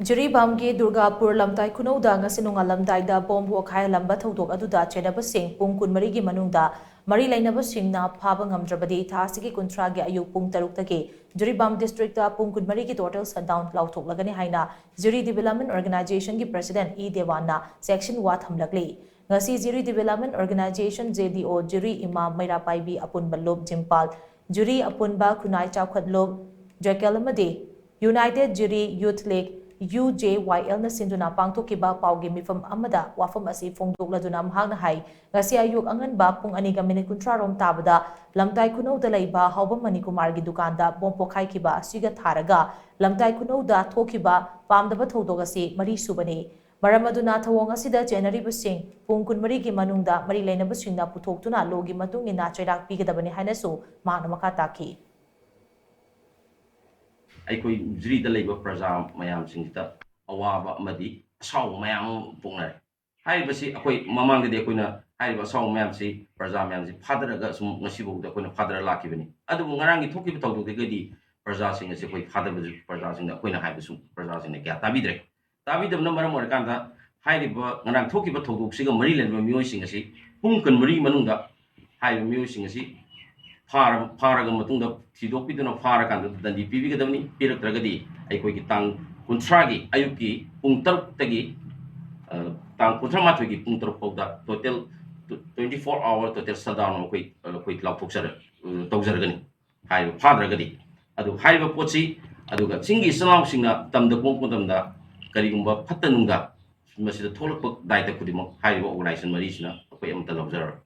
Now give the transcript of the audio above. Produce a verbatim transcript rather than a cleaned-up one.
ꯖꯤꯔꯤꯕꯥꯝꯒꯤ ꯗꯨꯔꯒꯥꯄꯨꯔ ꯂꯝꯇꯥꯏ ꯈꯨꯅꯧꯗ ꯉꯁꯤ ꯅꯣꯡꯉꯥꯜꯂꯝꯗꯥꯏꯗ ꯕꯣꯝ ꯄꯣꯈꯥꯏꯍꯜꯂꯝꯕ ꯊꯧꯗꯣꯛ ꯑꯗꯨꯗ ꯆꯦꯟꯅꯕꯁꯤꯡ ꯄꯨꯡ ꯀꯨꯟꯃꯔꯤꯒꯤ ꯃꯅꯨꯡꯗ ꯃꯔꯤ ꯂꯩꯅꯕꯁꯤꯡꯅ ꯐꯥꯕ ꯉꯝꯗ꯭ꯔꯕꯗꯤ ꯊꯥ ꯑꯁꯤꯒꯤ ꯀꯨꯟꯊ꯭ꯔꯥꯒꯤ ꯑꯌꯨꯛ ꯄꯨꯡ ꯇꯔꯨꯛꯇꯒꯤ ꯖꯤꯔꯤꯕꯥꯝ ꯗꯤꯁꯇ꯭ꯔꯤꯛꯇ ꯄꯨꯡ ꯀꯨꯟꯃꯔꯤꯒꯤ total shutdown ꯂꯥꯎꯊꯣꯛꯂꯒꯅꯤ ꯍꯥꯏꯅ ꯖꯤꯔꯤ Development Organization ꯒꯤ President ꯏ ꯗꯦꯋꯥꯟꯅ ꯆꯦꯛꯁꯤꯟꯋꯥ ꯊꯝꯂꯛꯂꯤ꯫ ꯉꯁꯤ ꯖꯤꯔꯤ Development Organization, ꯖꯦ ꯗꯤ ꯑꯣ, ꯖꯤꯔꯤ ꯏꯃꯥ ꯃꯩꯔꯥ ꯄꯥꯏꯕꯤ ꯑꯄꯨꯟꯕ ꯂꯨꯞ ꯖꯤꯝꯄꯥꯜ, ꯖꯤꯔꯤ ꯑꯄꯨꯟꯕ ꯈꯨꯟꯅꯥꯏ ꯆꯥꯎꯈꯠ ꯂꯨꯞ ꯖꯣꯏꯀꯦꯜ ꯑꯃꯗꯤ United Jiri Youth League, U J Y ꯑꯦꯜꯅ ꯁꯤꯟꯗꯨꯅ ꯄꯥꯡꯊꯣꯛꯈꯤꯕ ꯄꯥꯎꯒꯤ ꯃꯤꯐꯝ ꯑꯃꯗ ꯋꯥꯐꯝ ꯑꯁꯤ ꯐꯣꯡꯗꯣꯛꯂꯗꯨꯅ ꯃꯍꯥꯛꯅ ꯍꯥꯏ, ꯉꯁꯤ ꯑꯌꯨꯛ ꯑꯉꯟꯕ ꯄꯨꯡ ꯑꯅꯤꯒ ꯃꯤꯅꯤꯠ ꯀꯨꯟꯊ꯭ꯔꯥ ꯔꯣꯝ ꯇꯥꯕꯗ ꯂꯝꯇꯥꯏ ꯈꯨꯅꯧꯗ ꯂꯩꯕ ꯍꯥꯎꯕꯝ ꯃꯅꯤꯀꯨꯃꯥꯔꯒꯤ ꯗꯨꯀꯥꯟꯗ ꯕꯣꯝ ꯄꯣꯈꯥꯏꯈꯤꯕ ꯑꯁꯤꯒ ꯊꯥꯔꯒ ꯂꯝꯇꯥꯏ ꯈꯨꯅꯧꯗ ꯊꯣꯛꯈꯤꯕ ꯄꯥꯝꯗꯕ ꯊꯧꯗꯣꯛ ꯑꯁꯤ ꯃꯔꯤ ꯁꯨꯕꯅꯤ꯫ ꯃꯔꯝ ꯑꯗꯨꯅ ꯊꯧꯑꯣꯡ ꯑꯁꯤꯗ ꯆꯦꯟꯅꯔꯤꯕꯁꯤꯡ ꯄꯨꯡ ꯀꯨꯟꯃꯔꯤꯒꯤ ꯃꯅꯨꯡꯗ ꯃꯔꯤ ꯂꯩꯅꯕꯁꯤꯡꯅ ꯄꯨꯊꯣꯛꯇꯨꯅ ꯂꯣꯒꯤ ꯃꯇꯨꯡ ꯏꯟꯅ ꯆꯩꯔꯥꯛ ꯄꯤꯒꯗꯕꯅꯤ ꯍꯥꯏꯅꯁꯨ ꯃꯍꯥꯛꯅ ꯃꯈꯥ ꯇꯥꯈꯤ꯫ ꯑꯩꯈꯣꯏ ꯖꯤꯔꯤꯗ ꯂꯩꯕ ꯄ꯭ꯔꯖꯥ ꯃꯌꯥꯝꯁꯤꯡꯁꯤꯗ ꯑꯋꯥꯕ ꯑꯃꯗꯤ ꯑꯁꯥꯎꯕ ꯃꯌꯥꯝ ꯑꯃ ꯄꯣꯛꯅꯔꯦ꯫ ꯍꯥꯏꯔꯤꯕꯁꯤ ꯑꯩꯈꯣꯏ ꯃꯃꯥꯡꯗꯗꯤ ꯑꯩꯈꯣꯏꯅ ꯍꯥꯏꯔꯤꯕ ꯑꯁꯥꯎꯕ ꯃꯌꯥꯝꯁꯤ ꯄ꯭ꯔꯖꯥ ꯃꯌꯥꯝꯁꯤ ꯐꯥꯗꯔꯒ ꯁꯨꯝ ꯉꯁꯤꯐꯥꯎꯗ ꯑꯩꯈꯣꯏꯅ ꯐꯥꯗꯔ ꯂꯥꯛꯈꯤꯕꯅꯤ꯫ ꯑꯗꯨꯕꯨ ꯉꯔꯥꯡꯒꯤ ꯊꯣꯛꯈꯤꯕ ꯊꯧꯗꯣꯛꯇꯨꯒꯗꯤ ꯄ꯭ꯔꯖꯥꯁꯤꯡ ꯑꯁꯤ ꯑꯩꯈꯣꯏ ꯐꯥꯗꯕꯁꯨ ꯄ꯭ꯔꯖꯥꯁꯤꯡꯅ ꯑꯩꯈꯣꯏꯅ ꯍꯥꯏꯕꯁꯨ ꯄ꯭ꯔꯖꯥꯁꯤꯡꯅ ꯀꯌꯥ ꯇꯥꯕꯤꯗ꯭ꯔꯦ꯫ ꯇꯥꯕꯤꯗꯕꯅ ꯃꯔꯝ ꯑꯣꯏꯔꯀꯥꯟꯗ ꯍꯥꯏꯔꯤꯕ ꯉꯔꯥꯡ ꯊꯣꯛꯈꯤꯕ ꯊꯧꯗꯣꯛꯁꯤꯒ ꯃꯔꯤ ꯂꯩꯅꯕ ꯃꯤꯑꯣꯏꯁꯤꯡ ꯑꯁꯤ ꯄꯨꯡ ꯀꯨꯟꯃꯔꯤ ꯃꯅꯨꯡꯗ ꯍꯥꯏꯔꯤꯕ ꯃꯤꯑꯣꯏꯁꯤꯡ ꯑꯁꯤ ꯐꯥꯔ-, ꯐꯥꯔꯒ ꯃꯇꯨꯡꯗ ꯊꯤꯗꯣꯛꯄꯤꯗꯨꯅ ꯐꯥꯔꯀꯥꯟꯗ ꯗꯟꯗꯤ ꯄꯤꯕꯤꯒꯗꯕꯅꯤ꯫ ꯄꯤꯔꯛꯇ꯭ꯔꯒꯗꯤ ꯑꯩꯈꯣꯏꯒꯤ ꯇꯥꯡ ꯀꯨꯟꯊ꯭ꯔꯥꯒꯤ ꯑꯌꯨꯛꯀꯤ ꯄꯨꯡ ꯇꯔꯨꯛꯇꯒꯤ, ꯑ, ꯇꯥꯡ ꯀꯨꯟꯊ꯭ꯔꯥ ꯃꯥꯊꯣꯏꯒꯤ ꯄꯨꯡ ꯇꯔꯨꯛ ꯐꯥꯎꯗ total twenty four hour total shutdown ꯑꯩꯈꯣꯏ, ꯑꯩꯈꯣꯏ ꯂꯥꯎꯊꯣꯛꯆꯔ-, ꯑ, ꯇꯧꯖꯔꯒꯅꯤ꯫ ꯍꯥꯏꯔꯤꯕ ꯐꯥꯗ꯭ꯔꯒꯗꯤ꯫ ꯑꯗꯨ ꯍꯥꯏꯔꯤꯕ ꯄꯣꯠꯁꯤ, ꯑꯗꯨꯒ ꯆꯤꯡꯒꯤ ꯏꯆꯤꯜ ꯏꯅꯥꯎꯁꯤꯡꯅ ꯇꯝꯗ ꯄꯣꯛꯄ ꯃꯇꯝꯗ ꯀꯔꯤꯒꯨꯝꯕ ꯐꯠꯇ ꯅꯨꯡꯗ ꯃꯁꯤꯗ ꯊꯣꯛꯂꯛꯄ ꯗꯥꯏꯇ ꯈꯨꯗꯤꯡꯃꯛ ꯍꯥꯏꯔꯤꯕ organization ꯃꯔꯤꯁꯤꯅ ꯑꯩꯈꯣꯏ ꯑꯃꯠꯇ ꯂꯧꯖꯔꯔꯣꯏ꯫